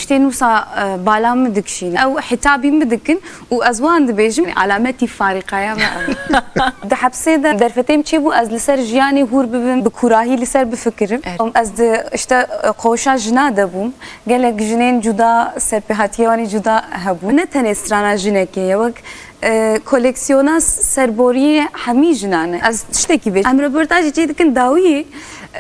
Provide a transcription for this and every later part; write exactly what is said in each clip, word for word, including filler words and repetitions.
Tê nûsa, e, bala min dikişînin. Ew hitabî min dikin û ez wan dibêjim, alametî farîqaya me ew. Di hepsê de derfetê min çêbû, ez li ser jiyanê hûr bibim, bi kûrahî li ser bifikirim. Evet. Ez di, işte, e, koşa jina de bûm. Gelek jinên cuda, serpêhatiyê wan ê cuda hebû. Ne tenê strana jinekê ye, wek, e, koleksiyona serboriyê hemî jinan e. Ez tiştekî bêjim. Em reportajê çê dikin dawiyê,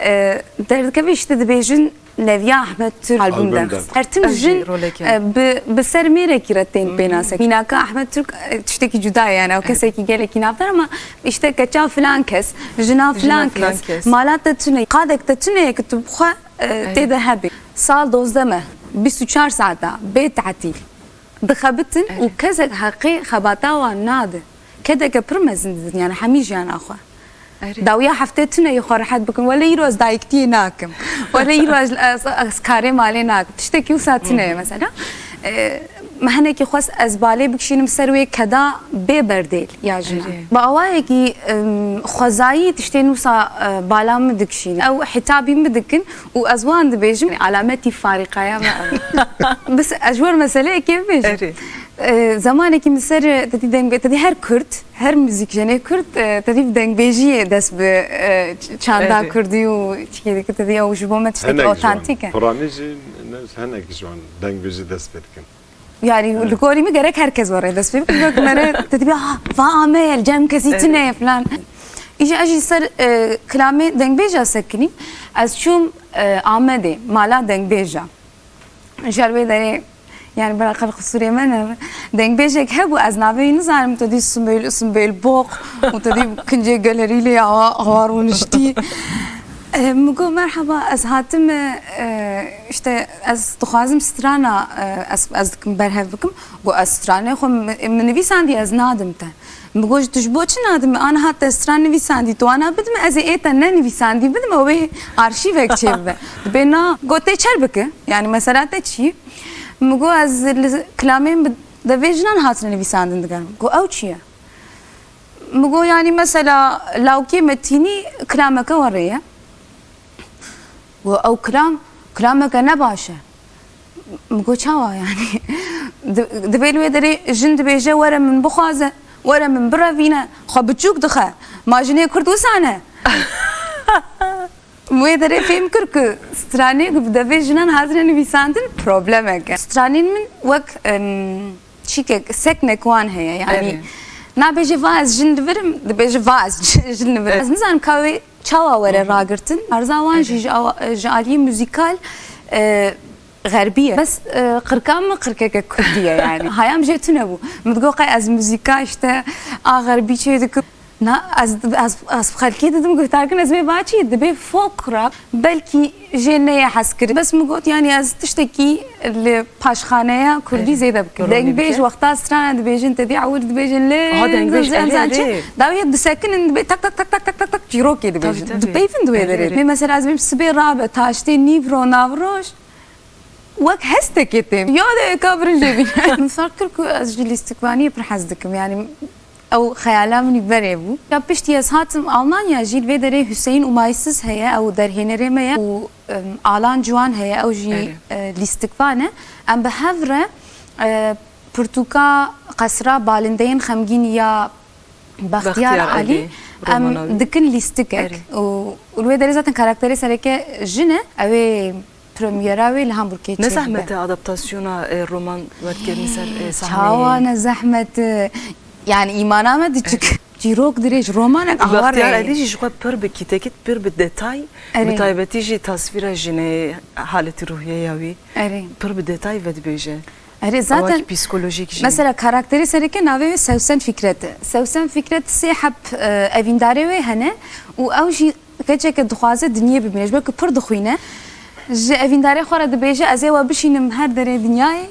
e, derdikeve işte dibêjin, Neviya Ahmet Türk albüm de. Albüm de. Her tim jin, e, bi, bi ser mêrekî re tên pênase. Mînaka Ahmet Türk, e, tiştekî cuda ye yani. Ew kesekî gelekî navdar ama işte keça filan kes, jina filan kes, kes, mala te tune, qadek te tune ye ki tu bi xwe, e, tê de hebî. Sal dozdeh me, bîst û çar saeta, bê tatîl. Dixebitin û kesek heqê xebata wan nade. Kedeke pir mezin didin, yani hemî jiyana xwe. Erê. Dawiya heftê tune yê xwe rehet bikim. Wele îro ez dayiktiyê nakim. Wele îro ez, ez, ez karê malê nakim. Tiştekî wisa tune ye mesela. E, me hinekî xwest ez balê bikişînim ser wê keda bê berdêl ya jinan. Erê. Bi awayekî, em, xwezayî tiştê nûsa, e, bala min dikişînin. Ew hitabî min dikin û ez wan dibêjim, alametî farîqaya me ew. Bis, ez ji we re meseleyekê bibêjim. Erê. E, zemanekî min ser, e, te dî deng-, te dî her Kurd, her muzîkjenê Kurd, e, te dî bi dengbêjiyê dest bi, e, ç-, çanda Erê. Kurdî û çikê dike, te dî ew ji bo me tiştekî Hinek ji wan, otantîk e. Piranî jî ne, hinek ji wan dengbêjî dest pê dikin. Yani, Evet. Li gorî min gerek her kes were dest pê bike. Wek me re, te dî, "Ah, va ame ye, li cem kesî Evet. Tune ye," falan. Îja ez jî ser, e, kilamê dengbêja sekinî, ez çûm, e, Amedê, mala dengbêja. Ji ber wê derê, yani, bira qel qisûrê me ne. Dengbêjek hebû, ez navê wî nizanim, te dî Sumbêl, Sumbêl Boq û te dî kincê gelerî lê awa, awa rûniştî. E, min got, "Merhaba, ez hatime, e, işte, ez dixwazim strana, e, ez, ez dikim berhev bikim." Got, "Ez stranê xwe mi, min nivîsandî, ez nadim te." Min got, "Tu ji bo çi nadimî? Aniha te stran nivîsandî, tu wana bidime, ez ê ê te nenivîsandî bidime, wê arşîvek çêbibe." Dibê na, got, "Tê çer bike, yani mesela te çi?" Min got, "Ez li kilamên bi devê jinan hatine nivîsandin digerim." Got, "Ew çi ye?" Min got, "Yani mesela lawkê Metînî kilameke werê ye." Got, "Ew kilam, kilameke ne baş e." Min got, "Çawa yani?" Di-, dibê li wê derê jin dibêje, "Were min bixwaze, were min birevîne, xwe biçûk dixe. Ma jinê Kurd wisa ne?" Wê derê fêm kir ku stranê ku bi devê jinan hatine nivîsandin problemek e. Stranên min wek, em, çîkek, seknek wan heye. Yani Erê. Nabêje, "Va ez jin divirim", dibêje, "Va ez jin divirim." Erê. Ez nizanim ka wê çawa were Hı hı. Ragirtin. Arza wan jî Erê. Ji, awa- ji aliyê muzîkal, e, xerbî ye. Bes, e, qirka min qirkeke kurdî ye yani. Hayam jê tune bû. Min digot, "Qey ez muzîka işte a xerbî çê dikim." Na, ez, ez, ez xelkê didim guhdarkin, ez bê va çi, dibê folk rock, belkî jê neyê hezkirin. Bes min got, yani ez tiştekî li paşxaneya kurdî Erê. Zêde bikim. Ronî Dengbêj bike. Wexta strana dibêjin, te dî ewil dibêjin lê Aha, dengbêj, zem erê, zem çi. Erê. Dawiyê disekinin dibê tak tak tak tak tak tak tak çîrokê dibêjin. Tabii, tabii. Dipeyvin di wê Erê, derê. erê. Lê mesela ez bêm sibê rabe taştê nîv ro nav roj. Wek hestekê têm. Ya de êka birin jê bîne. Min ferq kir ku ez ji lîstikvaniyê pir hez dikim. Yani ew xeyala min î berê bû. Ya piştî ez hatim Almanya jî li vê derê Hüseyin Umaysiz heye, ew derhênerê me ye û, em, Alan Ciwan heye, ew jî, Erê. e, lîstikvan e. Em bi hev re, e, pirtûka Qesra Balindeyên Xemgîn ya Bextiyar Bextiyar Alî, Alî, em romana wî. Dikin lîstikek. Erê. Û, û li wê derê zaten karakterê sereke jin e, ew ê premyera wê li Hamburgê çêbibe. Ne zehmet e adaptasyona, e, roman werkirin ser, e, sahneyê? Çawa ne zehmet e? Yani îmana me diçik. Erê. Çîrok dirêj, romanek awa Bextiyar rê. Alî jî ji xwe pir bi kîtekît, pir bi detay, Erê. Bi taybetî jî tasvîra jinê, haletî ruhiyeya wî Erê. Pir bi detay vedibêje. Erê, zaten Awakî psîkolojîk jî. Mesela karakterê sereke navê wê Sevsen Fikret e. Sevsen Fikret sê heb, e, evîndarê wê hene û ew jî keçeke dixwaze dinyê bibîne. Ji ber ku pir dixwîne, ji evîndarê xwe re dibêje, "Ez ê we bişînim her derê dinyayê,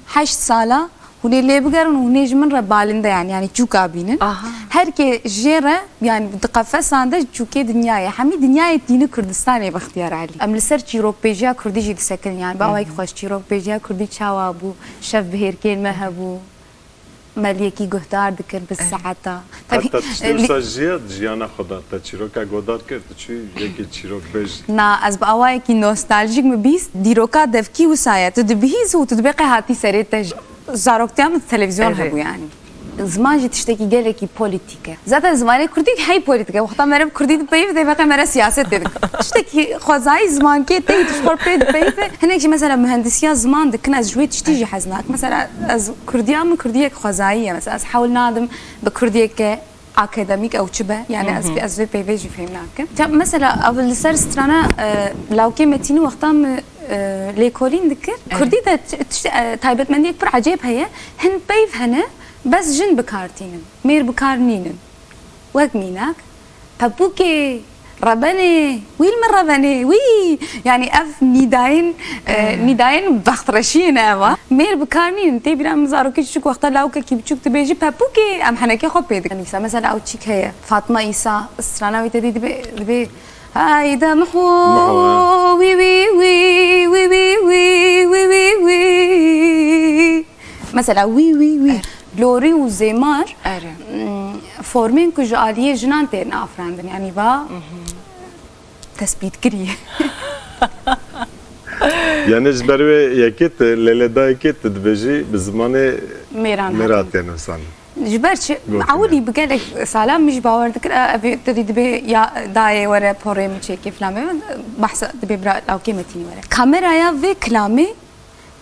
heşt sala, hûn ê lê bigerin û hûn ê ji min re balinde, yani, yani çûka bînin." Aha. Her kê jê re, yani, di qefesan de çûkê dinyayê. Hemî dinyayê tîni Kurdistanê Bextiyar Elî. Em li ser çîrokbêjiya kurdî jî disekin, yani, bi awayekî xweş çîrokbêjiya kurdî çawa bû, şev bi hêrkên me hebû. Me li yekî guhdar dikir bi saeta. Tabii, Heta tiştê e, li- wisa jiya di jiyana xwe de te çîroka godar kir, tu çûyî yekê çîrokbêj. Na, ez bi awayekî nostaljîk min bîst, dîroka devkî wisa ye. Tu dibihîz û tu dibê qey hatî serê te jî. Zaroktiya min televîzyon Evet. hebû yani. Ziman jî tiştekî gelekî polîtîk e. Zaten zimanê kurdî hey polîtîk e. Wexta mere bi kurdî dipeyive, dê veqe mere siyaset tê dikin. Tiştekî xwezayî zimankê tê, tu ji xwe pê dipeyive. Hinek jî mesela mühendisiya ziman dikin, ez ji wê tiştî jî hez nakim. Mesela ez kurdiya min kurdiyek xwezayî ye. Mesela ez hewl nadim bi kurdiyeke akademîk ew çi be. Yani ez, ez vê peyvê jî fêm nakim. Ca, mesela ev li ser strana, e, lawkê Metînî wexta min, e, lêkolîn dikir. Kurdî de ti-, tişt-, e, taybetmendiyek pir ecêb heye. Hin peyv hene, bes jin bi kar tînin. Mêr bi kar nînin. Wek mînak, pepûkê, rebenê, wîl min rebenê, wî! Yani ev nîdayên, e, nîdayên bextreşiyê ne eva. Mêr bi kar nînin. Tê bîra min zarokê çiçik wexta lawkekî biçûk dibêjî pepûkê, em henekê xwe pê dikin. Nîsa, mesela ew çîk heye. Fatma Îsa, strana wî te dî dibê, dibê, Hayda miho, Miho, wî, wî, wî, wî, wî, wî, wî, wî, wî. Mesela wî, wî, wî. Lorî û zêmar, Erê. mm, formên ku ji aliyê jinan tên afirandin. Yani va tespîtkirî. Yani ji ber wê yekê tu, lêlê dayikê tu dibêjî bi zimanê Mêran mêra hatin. tê nivîsandin. Ji ber çi? Gotin, Ewilî evet. Bi gelek salan min jî bawer dikir, e, ev te dî dibê ya dayê were porê min çêkê filan bê. Behsa dibê bira lawkê Metînî were. Kamera ya vê kilamê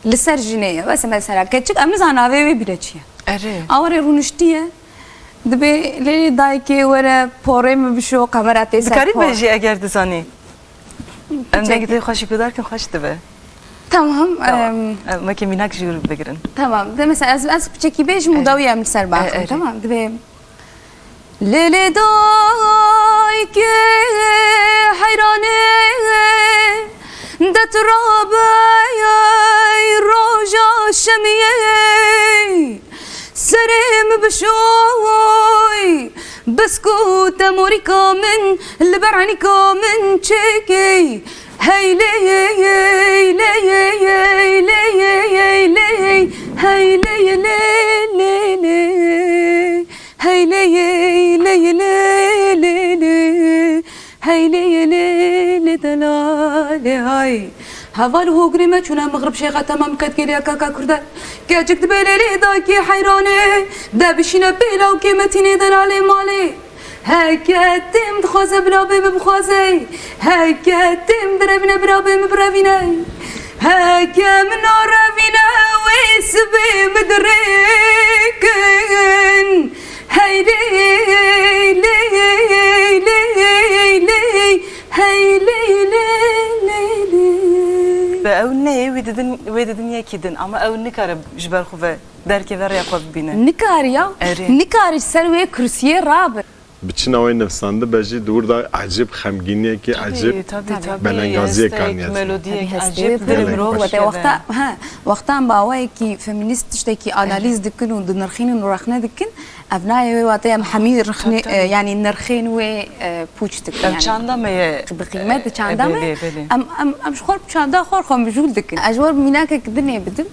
li ser jinê ye. Wese mesela keçik, em nizanin navê wê bîre çi ye. Erê. Awerê rûniştiye, dibê lê dayikê were porê min bişo, kamera tê ser Dikarî por. Bêjî eger dizanî. Em Çekî. Dengê te xweşî guhdar kin xweş dibe. Tamam. Tamam. em, Em wekî mînak jî bigirin. Tamam. De mesela ez, ez piçekî bêjim û Evet. dawî em li ser E, baxin. erê. Tamam. Dibê. Lê lê dayikê heyranê detirabey roja şemiyê. Serê min bişoy, bes ku te morîka min li ber enîka min çêkey. Hey lê, lê, lê, lê, hey lê, lê, lê, lê, lê. Hey lê, lê, lê, lê, lê. Hey lê, lê, lê, delalê hay. Heval û hogirê me çûne mixrib şêxe temam ket gêlê kaka kurde. Keçik dibe lê lê dayikê heyranê. De bişîne pê lawkê Metînê delalê malê. Heke tim dixwaze birabê min bixwaze. Heke tim direvîne birabê min birevîne. Heke min narevîne wê sibê min dirêkin. Hey lê, lê, lê, lê, hey lê, lê, lê, lê. Be ew neyê wê didin, wê didin yekî din, ama ew nikare ji ber xwe ve derkeve rêya xwe bibîne. Nikariya, Erê. Nikari ser wê kursiyê rabe. Bi çi navê nivîsandin be jî di wir de ecêb xemgîniyekê, ecêb Tabii, tabii, tabii. belengaziyê Hestek, kaniyet. melodiyek, Tabii, ecêb hestê dilê pir mirov xweş dikeve. Wexta, he, wextan bi awayekî feminîst tiştekî analiz dikin û dinirxînin û rexne dikin, ev nayê wê wateyê em hemî rixnê, Tabii, tabii. e, yanî nirxên wê, e, pûç dikin. Ev Yanî çanda me ye. Bi qîmet di çanda me. Belê, belê. Em, em, em ji xwe çanda xwe xwe mijûl dikin. Ez ji we mînakek dinê bidim.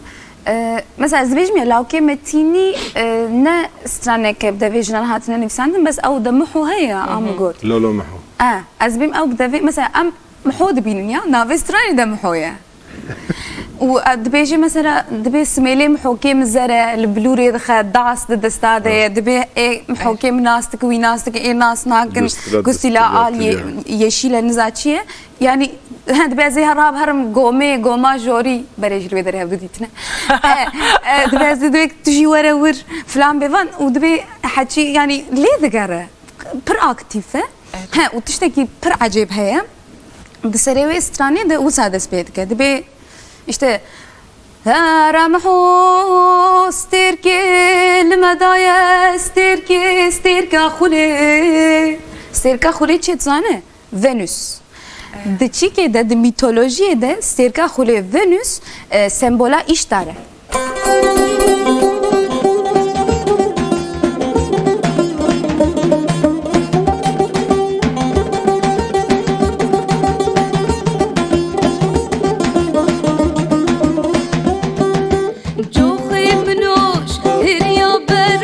E, mesela ez dibêjim ya lawkê Metînî, e, ne straneke bi devê jinan hatine nivîsandin, bes ew de Miho heye, a min got. Lolo Miho. E, ez bêm ew bi devê, mesela em Miho dibînin ya, navê stranê de Miho ye. Û, e, dibêje mesela, dibê simêlê Mihokê min zer e, li bilûrê dixe, das di desta de ye, dibê ê Mihokê min nas dike, wî nas dike, ê nas nakin, Gustila gustila destila al ye-, tiliya. Yeşîl e, niza çi ye? Yanî, he, dibê ez ê her rabiherim gomê, goma jorî, berê jî li wê derê hevdu dîtine. E, e, dibê ez dibê tu jî were wir, filan bêvan û dibê heçî, yanî lê digere. Pir aktîf e. He, û tiştekî pir ecêb heye. Di serê wê stranê de wisa dest pê dike. Dibê, işte, Here miho stêrkê li me daye, stêrkê, stêrka xulê. Stêrka xulê çi dizane? Venus. Di çîkê de, di mîtolojiyê de stêrka xulê Venus, e, sembola Îştar e. Coxê minoş hiriya be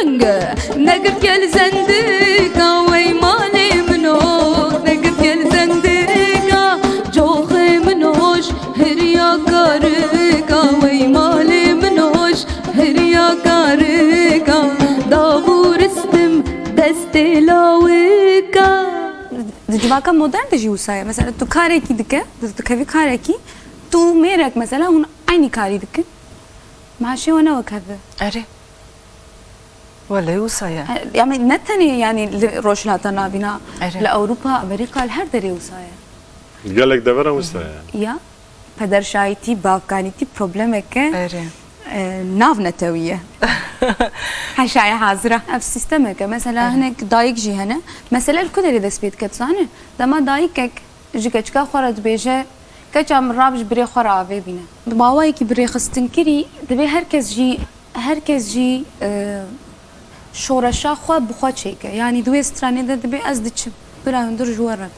Negirtiye li zendika wey malê min o, negirtiye li zendika coxê min hoş, hiriya karika wey malê min hoş, hiriya karika dabûristim destê lawika. Di civaka modern de jî wisa ye. Mesela tu karekî dike, tu dikevî karekî, tu û mêrek mesela hûn eynî karî dikin. Maaşê we ne wek hev e. Erê. Wele wisa ye. E, yani ne tenê yani li Rojhilata Navîn a, Erê. Li Ewropa, Amerîka, li her derê wisa ye. Gelek devera wisa ye. Ya, pederşahîtî, bavkanîtî problemeke, Erê. E, nav netewî ye. Heşaya hazira. Ev sîstemeke. Mesela Erê. Hinek dayik jî hene. Mesele li ku derê dest pê dike, tu zanî? Dema dayikek ji keçika xwe re dibêje, keça min rab ji birê xwe re avê bîne. Bi mawayekî bi rêxistinkirî divê her kes jî, her kes jî, e, şoreşa xwe bi xwe çêke. Yanî di wê stranê de dibê ez diçim. Bira hundir ji we re be.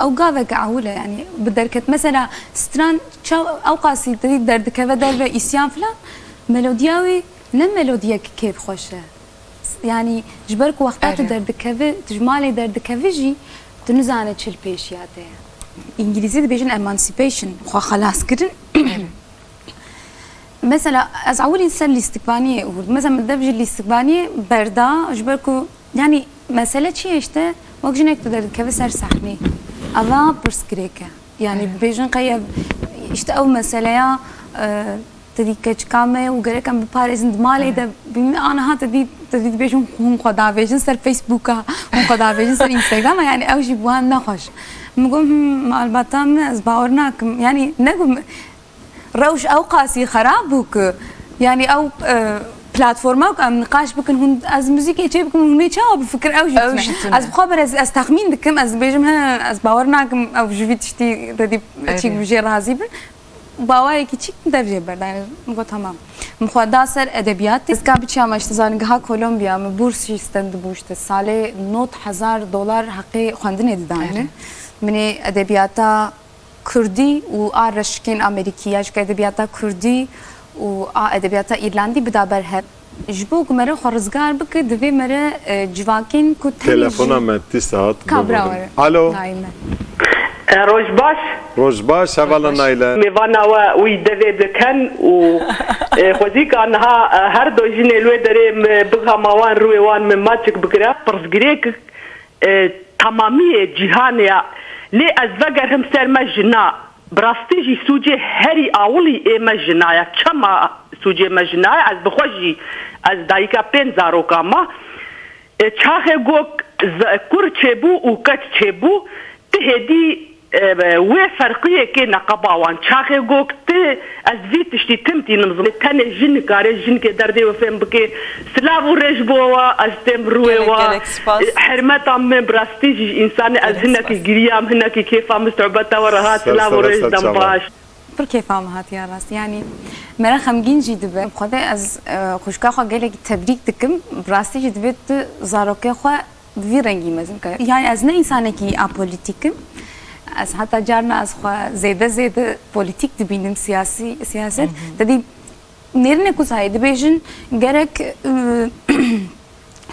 Ew gaveke ewil e, yanî bi derket. Mesela stran çaw ew qasî derdikeve derve îsyan filan, melodiya wê ne melodiyek kêfxweş e. Yanî ji ber ku wexta tu Erê. Derdikevî, tu ji malê derdikevî jî tu nizane çi li pêşiya te ye. Îngilîzî dibêjin emancipation, xwe xelas kirin. Mesela ez ewilî ser lîstikvaniyê hûrd. Mesela min dev ji lîstikvaniyê berda, ji ber ku, yanî mesele çi ye işte, wek jinek tu derdikevî ser sehnê. Eva pirsgirêk e. Yanî Evet. Dibêjin qey ev, işte ew meseleya, e, te dî keçika me û gerek em biparêzin di malê Evet. De bînin, aniha te dî, te dî dibêjin hûn xwe davêjin ser Facebooka, hûn xwe davêjin ser Instagrama, yanî ew jî bi wan nexweş. Min got, "Him, malbata min ez bawer nakim." Yanî negot, rewş ew qasî xerab bû ku, yanî ew, e, platforma ku em niqaş bikin, hûn, ez muzîkê çê bikim, hûn ê çawa bifikir, ew jî Ew tune. Jî tune. Ez bi xwe ber ez, ez texmîn dikim, ez dibêjim, he, ez bawer nakim ew ji vî tiştî te dî Erê. Çîk bi jê razî bin. Bawayekî çîk min dev jê berda, yanî min got, "Tamam." Min xwe da ser edebiyatê. Ez ka biçiyama işte zanîngeha Kolombiya, min bûrs jî stendibû işte. Salê nod hezar dolar heqê xwendinê didayne. Erê. Min ê edebiyata kurdî û a reşikên amerîkî ya ji edebiyata kurdî û a edebiyata îrlandî bida ber hev. Ji bo ku mere xwe rizgar bike, divê mere, e, civakên ku tenê Telefona ji me tîsa hat, Kabra bibûrin. Were. Alo. Naîle. E, roj baş. Roj baş, hevala Roj baş. Naîle. Mêvana we wî devê dikin û, e, xwezîka niha, e, her do jinê li wê derê me bixama wan, rûyê wan me maçik bikira. Pirsgirêk, e, temamiyê cîhanê ya. Lê ez vegerhim ser me jina. Bi rastî jî sûcê herî awilî ê me jina ya. Çima sûcê me jina ya? Ez bi xwe jî, ez dayika pênc zarokan me. E, çaxê gok z-, kur çêbû û keç çêbû, ti hêdî, e, wê ferqiyekê neqeba wan. Çaxê gok ti, ez vî tiştî tim tînim zim. Tenê jin nikare jinkê derdê we fêm bike. Silav û rêj bo wa, ez têm rûyê Gelek, wa. Gelek spas. E, hermeta min bi rastî jî însanê ez Gelek hinekî spas. Giriyam, hinekî kêfa min sohbeta we re hat. Ser Silav û sere rêj ser dem çava. Baş. Pir kêfa min hatiye rast. Yanî mere xemgîn jî dibe. Xwedê ez, e, xwişka xwe gelekî tebrîk dikim. Bi rastî jî divê tu zarokê xwe bi vî rengî mezin ke. Yanî ez ne însanekî apolitîk im. Ez heta carna ez xwe zêde zêde polîtîk dibînim, siyasî, siyaset. Hı hı. Te dî nêrînek wisa heye, dibêjin gerek, e,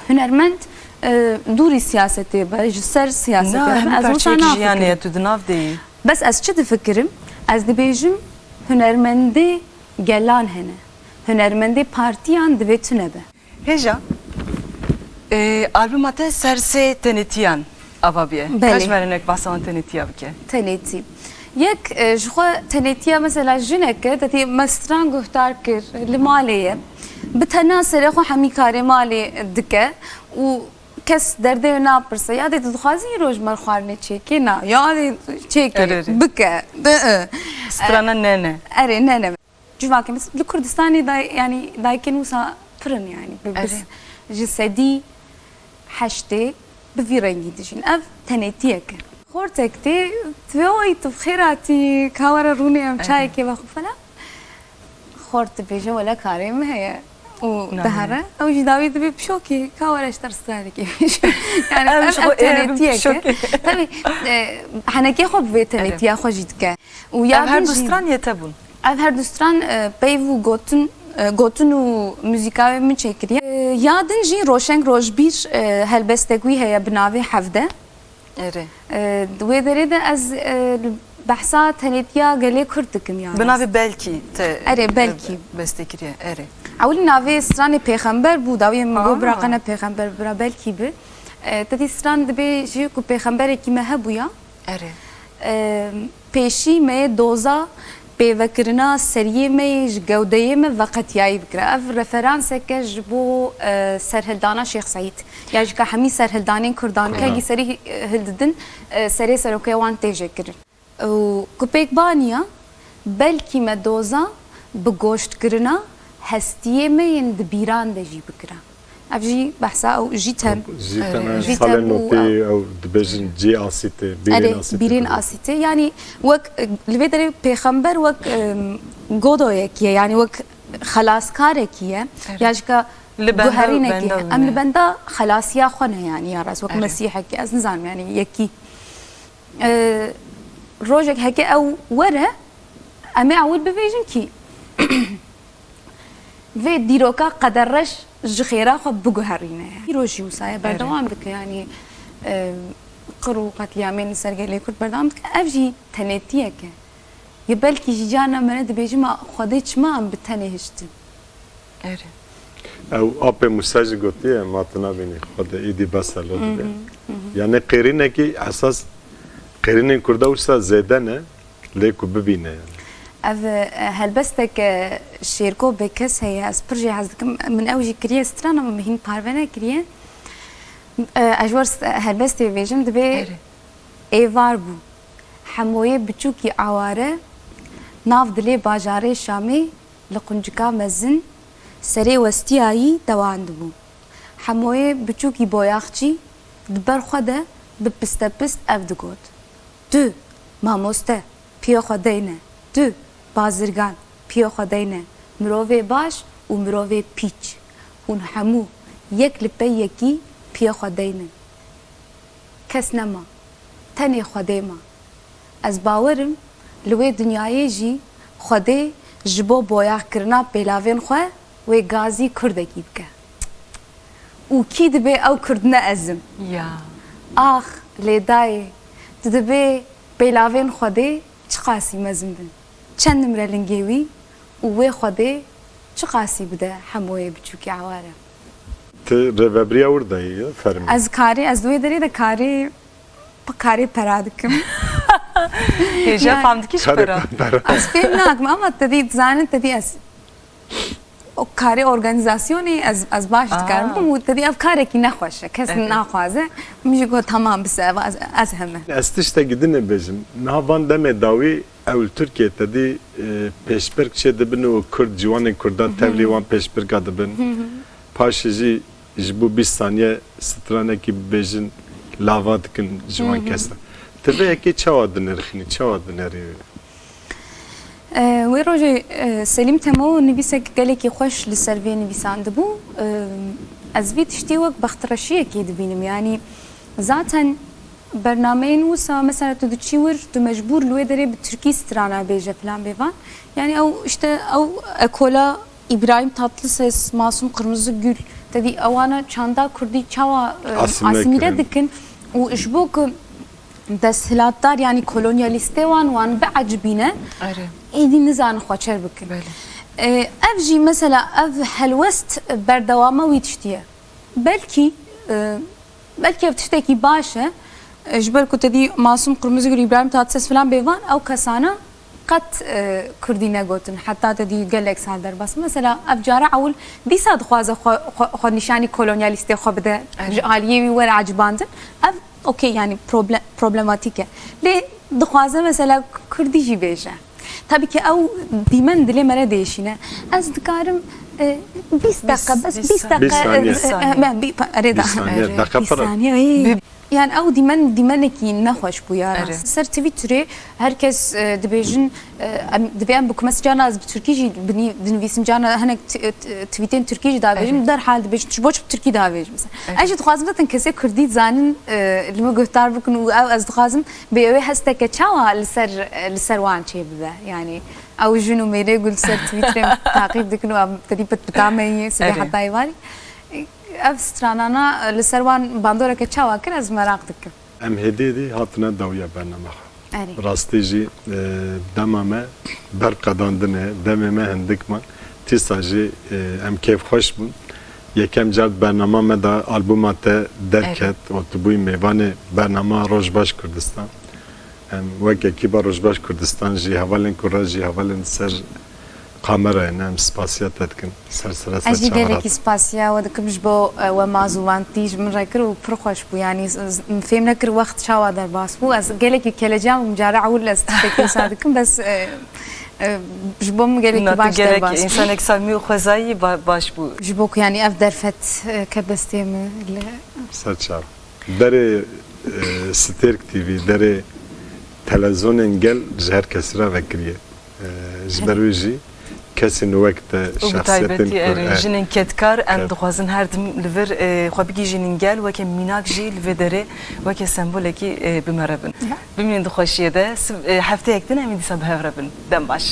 hunermend, e, dûrî siyasetê be, ji ser siyasetê Na, be. Hemî Ez wisa parçeyek jiyanê nafikirim. Ye, tu di nav de yî. Bes ez çi difikirim? Ez dibêjim hunermendê gelan hene. Hunermendê partiyan divê tune be. Hêja, e, albuma te ser sê tenêtiyan ava bûye. Belê. Ka ji me re hinek behsa wan tenêtiya bike. Tenêtî. Yek, e, ji xwe tenêtiya mesela jineke, te dî me stran guhdar kir, li malê ye. Bi tena serê xwe hemî karê malê dike û kes derdê wê napirse. Ya dê tu dixwazî îro ji me re xwarinê çêkê? Na. Ya dê çêkê, Erê, erê. Bike. Bi, e. Strana ne ne. Erê, ne ne. Civakê min li Kurdistanê day-, yanî dayikên wisa pir in, yanî bi, bi, Erê. Ji sedî heştê bi vî rengî dijîn. Ev tenêtiyek e. Xortek tê, divê oy tu bi xêr hatî, ka were rûnê em Erê. Çayekê vexwe falan. Xort dibêje wele karê min heye û Nayê. Dihere. Ew jî dawî dibê pişokê, ka were ji te re strarekê bêje. Yani Ev ev, ji ev xwe ê tenêtiyek e. Pişokê. Tabii, e, henekê xwe bi vê tenêtiya Erê. Xwe jî dike. Û Ev ya her din du jî stran yê te bûn? Ev her du stran, e, peyv û gotin E, gotin û muzîka wê min çêkiriye. E, ya din jî Roşeng Rojbîr, e, helbestek wî heye bi navê Hevde. Erê. E, di wê derê de ez, e, behsa tenêtiya gelê Kurd dikim ya. Bi navê Belkî te, Erê, e, Belkî. Bestê kiriye. Erê. Ewilî navê stranê Pêxember bû, dawiyê min got, Aa. Bira qene Pêxember, bira Belkî bi. E, te dî stran dibê jî ku pêxemberekî me hebûya. Erê. E, pêşî me yê doza pêvekirina seriyê me yê ji gewdeyê me veqetiyayî bikira. Ev referanseke ji bo, e, serhildana Şêx Seîd. Ya ji ka hemî serhildanên Kurdan Kurdan. Kengî serî, e, hildidin, e, serê serokê wan tê jêkirin. Û ku pêk baniya, belkî me doza bi goştkirina hestiyê me yên di bîran de jî bikira. Ev jî behsa ew Jîtem, Jîtem, Erê. Jîtem salên û notê ew. Ew dibêjin cê asîtê, bîrên Erê, asîtê bîrên dibêjin. Asîtê. Yanî wek, e, li vê derê pêxember wek, e, godoyekî ye, yanî wek xelaskarekî ye. Erê. Ya jika Li benda, guherînekî benda ye. Em li benda xelasiya xwe ne, yanî ya rast wek Erê. Mesîhekî, ez nizanim, yanî yekî. E, rojek heke ew were, em ê ewil bibêjin kî vê dîroka qederreş ji xêra xwe biguherîne. Îro jî wisa ye, Erê. Berdewam dike, yanî, e, qir û qetlîamên li ser gelê Kurd berdewam dike. Ev jî tenêtiyek e. Ya belkî jî carna me ne dibêjin, ma Xwedê çima em bi tenê hiştin? Erê. Ew apê Mûsa jî gotiye, ma tu nabînî Xwedê, îdî bes e, lo dibe. Hı hı, hı hı. Yanî qêrînekî esas, qêrînên Kurda wisa zêde ne, lê ku bibîne yanî. Ev, e, helbesteke Şêrgo Bêkes heye, ez pir jê hez dikim. Min ew jî kiriye stran ama min hîn parve nekiriye. E, ez ji we r-, helbestê bêjim, dibê Erê. Êvar bû. Hemoyê biçûkî aware, nav dilê bajarê Şamê, li quncika mezin serê westiyayî dewandibû. Hemoyê biçûkî boyaxçî di ber xwe de bi pistepist ev digot, Tu, mamoste, piyê Xwedê ne. Tu, bazirgan, piyê Xwedê ne. Mirovê baş û mirovê pîç. Hûn hemû yek li pey yekî piyê Xwedê ne. Kes nema. Tenê Xwedê ma. Ez bawer im li wê dinyayê jî Xwedê ji bo boyaxkirina pêlavên xwe wê gazî kurdekî bike. Û kî dibe ew kurd ne ez im. Ya. Ax, lê dayê, tu dibê pêlavên Xwedê çiqasî mezin bin. Çend nimre lingê wî û wê Xwedê çiqasî bide hemoyê biçûkî aware. Tu rêvebiriya wir de yî, fermî. Ez karê, ez di wê derê de karê, karê pera dikim. Hêja Yani fam dikî ji Karê pera. pera. Ez fêm nakim ama te dî dizanin, te dî ez o karê organizasyonê ez, ez baş dikarim Aa. bikim û te dî ev karekî nexweş e. Kes Evet. naxwaze. Min jî got, "Tamam, bise, ez, ez heme." Ez tiştekî din ê bêjim. Niha van demê dawî ew li Tirkiyê te dî, e, pêşbirk çê dibin û Kurd, ciwanên Kurdan tevlî wan pêşbirka dibin. Hı hı. Paşê jî ji bo bîst saniye stranekî bibêjin, lava dikin ji wan Hı hı. kesan. Tu vê yekê çawa dinirxînî, çawa dinerî? E, wê rojê, e, Selîm Temo nivîsek gelekî xweş li ser vê nivîsandibû. E, ez vî tiştî wek bextreşiyekê dibînim. Yanî zaten bernameyên wisa, mesela tu diçî wir, tu mecbûr li wê derê bi tirkî strana bêje filan bêvan. Yanî ew işte ew ekola Îbrahîm Tatlises, Masum Qirmizigül, te dî ewana çanda kurdî çawa, e, Asîmle asîmîle kirin. dikin û ji bo ku desthilatdar, yanî kolonyalîstê wan, wan biecibîne, Erê. êdî nizanin xweçer bikin. Belê. E, ev jî mesela ev helwest berdewama wî tiştî ye. Belkî, e, belkî ev tiştekî baş e. E, ji ber ku te dî Masum Qirmizigül, Îbrahîm Tatlises filan bêvan, ew kesana qet, e, kurdî negotin. Heta te dî gelek sal derbas. Mesela ev cara ewil dîsa dixwaze xwe, xwe, xwe nîşanî kolonyalîstê xwe bide. Erê. Ji aliyê wî were ecibandin. Ev okey, yanî proble-, problematîk e. Lê dixwaze mesela kurdî jî bêje. Tabii ki ew dîmen dilê me re diêşîne. Ez dikarim, e, bîst deqe, bes bîst deqe, Bîst saniye. e, e, ben bir pa-, erê da. Bîst saniye, Erê. deqe Bîst pir e. saniye, ey. Bi- Yani ew dîmen, dîmenekî nexweş bû ya Erê. rast. Ser Twitterê her kes, e, dibêjin, e, em, divê em bi kumesî carna ez bi tirkî jî binî-, dinivîsim, carna hinek t-, e, t-, tweetên tirkî jî davêjim, Erê. derhal dibêjin, "Tu ji bo çi bi tirkî davêjim?" Mesela. Erê. Ez jî dixwazim zaten kesê kurdî zanin, e, li min guhdar bikin û ew ez dixwazim bê ew ê hesteke çawa li ser, li ser wan çê bibe. Yani Ew jin û mêrê ku li ser Twitterê taqîb dikin û em tenî pit pita me yê sibê Erê. Heta êvarî. Ev stranana li ser wan bandoreke çawa kir, ez meraq dikim. Em hêdî hêdî hatine dawiya bernama xwe. Erê. Rastî jî, e, dema me ber qedandine, demê me hindik man. Tîsa jî, e, em kêfxweş bûn. Yekem car bernama me de albûma te derket Erê. û tu bûyî mêvanê bernama Rojbaş Kurdistan. Em wek ekîba Rojbaş Kurdistan jî hevalên ku re jî hevalên ser kamerayê ne, em spasiya te dikin. Ser sere ser Ez jî çavara gelekî te. spasiya we dikim ji bo, e, we mazûwantî ji min re kir û pir xweş bû. Yanî z- z- min fêm nekir wext çawa derbas bû. Ez gelekî keleciyan bûm, cara ewil ez tiştekî wisa dikim, bes, e, e, ji bo min gelekî Na, tu baş gelek derbas bû. Însanek samî û xwezayî ba- baş bû. Ji bo ku yanî ev derfet, e, ket destê min li Ser çav. Derê, e, Stêrk T V, derê televizyonên gel ji her kesî re vekiriye. E, ji ber wê jî kesên wek te, Û bi şexsiyetên taybetî ku, erê, e, jinên kedkar, em ket- dixwazin her tim li vir, e, xwe bigihîjînin gel, weke mînak jî li vê derê, weke sembolekî, e, bi me re bin. Ya. Bimînin di xweşiyê de, siv-, e, hefteyek din em ê dîsa bi hev re bin. Dem baş.